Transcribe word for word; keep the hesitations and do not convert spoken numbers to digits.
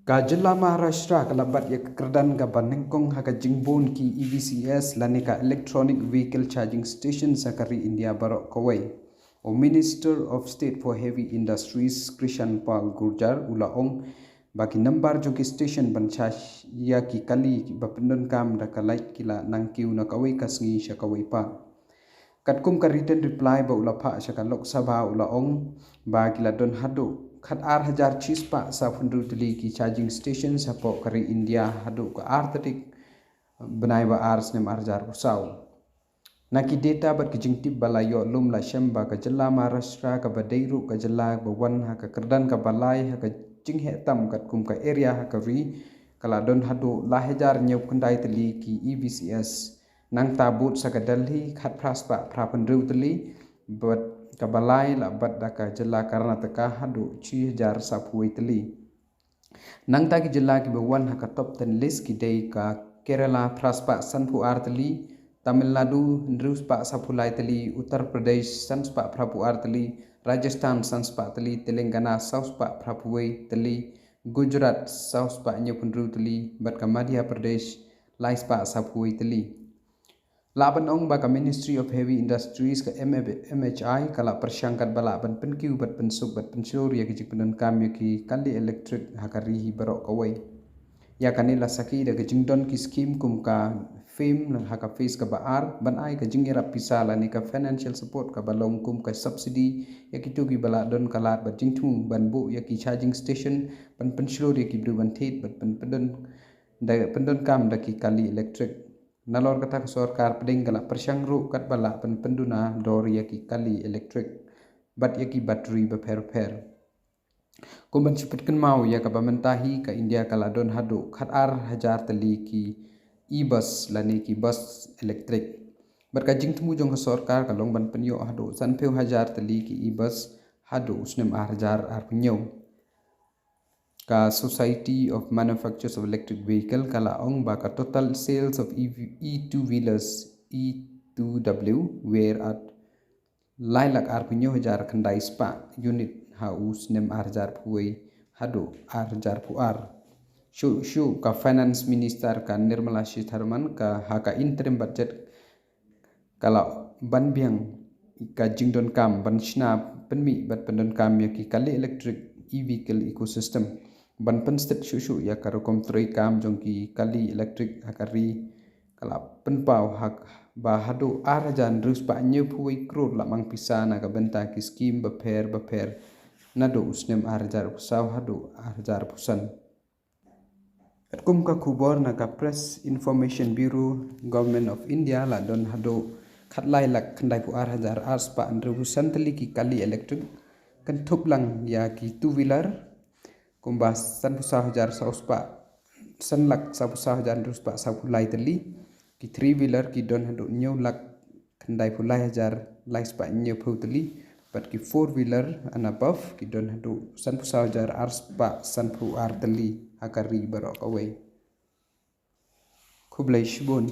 Ka jylla Maharashtra ka la bat ïa ka kyrdan kaba nyngkong ha ka jingbun ki E V C S lane ka Electronic Vehicle Charging Station ha ka ri India baroh kawei. U Minister of State for Heavy Industries Krishan Pal Gurjar u la ong ba ki nambar jong ki station ban charge ïa ki kali ba pyndonkam da ka light ki la nang kiew na kawei ka sngi sha kawei pat. Katkum ka written reply ba u la phah sha ka Lok Sabha u la ong ba ki la don haduh khat ar hajar chispah saphew hynriew tylli ki charging station hapoh ka ri India haduh ka ar tarik bnai ba ar snem ar hajar arphew saw. Na ki data bad ki jingtip ba la ïoh lum la shem ba ka jylla Maharashtra kaba dei ruh ka jylla ba wan ha ka kyrdan kaba lai ha ka jingheh tam katkum ka area ha ka ri ka la don haduh lai hajar hynñiew khyndai tylli ki E V C S. Nangta bud sa ka Delhi khat phra spah phra phew hynriew tylli bad kaba lai la bat da ka jylla Karnataka haduh shi hajar saphew wei tylli. Nangta ki jylla kiba wan ha ka top ten list ki dei ka Kerala phra spah sanphew ar tylli, Tamil Nadu hynriew spah saphew lai tylli, Uttar Pradesh san spah phraphew ar tylli, Rajasthan san spah tylli, Telangana saw spah phraphew wei tylli, Gujarat saw spah hynñiew phew hynriew tylli bad ka Madhya Pradesh lai spah saphew wei tylli. Lah ban ong ba ka Ministry of Heavy Industries ka M H I ka la pyrshang katba lah ban pynkiew bad pynsuk bad pynshlur ïa ki jingpyndonkam ïa ki kali elektrik ha ka ri hi baroh kawei. Ïa kane la sakhi da ka jingdon ki skim kum ka FAME ha ka phase kaba ar ban ai ka jingïarap pisa lane ka financial support kaba long kum ka subsidy ïa kito kiba lah don ka lad bad jingthmu ban buh ïa ki charging station ban pynshlur ïa ki briew ban thied bad pyn- pyndon da pyndonkam da ki kali elektrik. Nalor kata ka sorkar pdeng ka la pyrshang ruh katba lah ban pynduna dor ïa ki kali elektrik bad ïa ki battery bapher bapher. Kum ban shu pynkynmaw ïa kaba mynta hi ka India ka la don haduh khat ar hajar tylli ki e-bus lane ki bus elektrik. Bad ka jingthmu jong ka sorkar ka long ban pynïoh haduh sanphew hajar tylli ki e-bus haduh u snem ar hajar arphew hynñiew. Ka Society of Manufacturers of Electric Vehicle ka la ong ba ka total sales of E V, e two wheelers, E two W, were at lai lak arphew hynñiew hajar khyndai spah unit ha u snem ar hajar phew wei haduh ar hajar phew ar. Shuh shuh ka Finance Minister ka Nirmala Sitharaman ka ha ka interim budget ka la ban biang ka jingdonkam ban shna pynmih bad pyndonkam ïa ki kali elektrik e-vehicle ecosystem ban pynstet shuh shuh ïa ka rukom treikam jong ki kali elektrik ha ka ri. Ka la pynpaw ha ba haduh ar hajar hynriew spah hynñiew phew wei klur la mang pisa na ka bynta ki skim bapher bapher naduh u snem ar hajar arphew saw haduh ar hajar arphew san. Katkum ka khubor na ka Press Information Bureau, Government of India la don haduh khat lai lak khyndai phew ar hajar ar spah hynriew phew san tylli ki kali elektrik, kynthup lang ïa ki two wheeler kumba sanphew saw hajar saw spah, san lak sanphew saw hajar hynriew spah sawphew lai tylli, ki three wheeler ki don haduh hynñiew lak khyndai phew lai hajar lai spah hynñiew phew tylli bad ki four wheeler and above ki don haduh sanphew saw hajar ar spah sanphew ar tylli ha ka ri baroh kawei. Khublei shibun.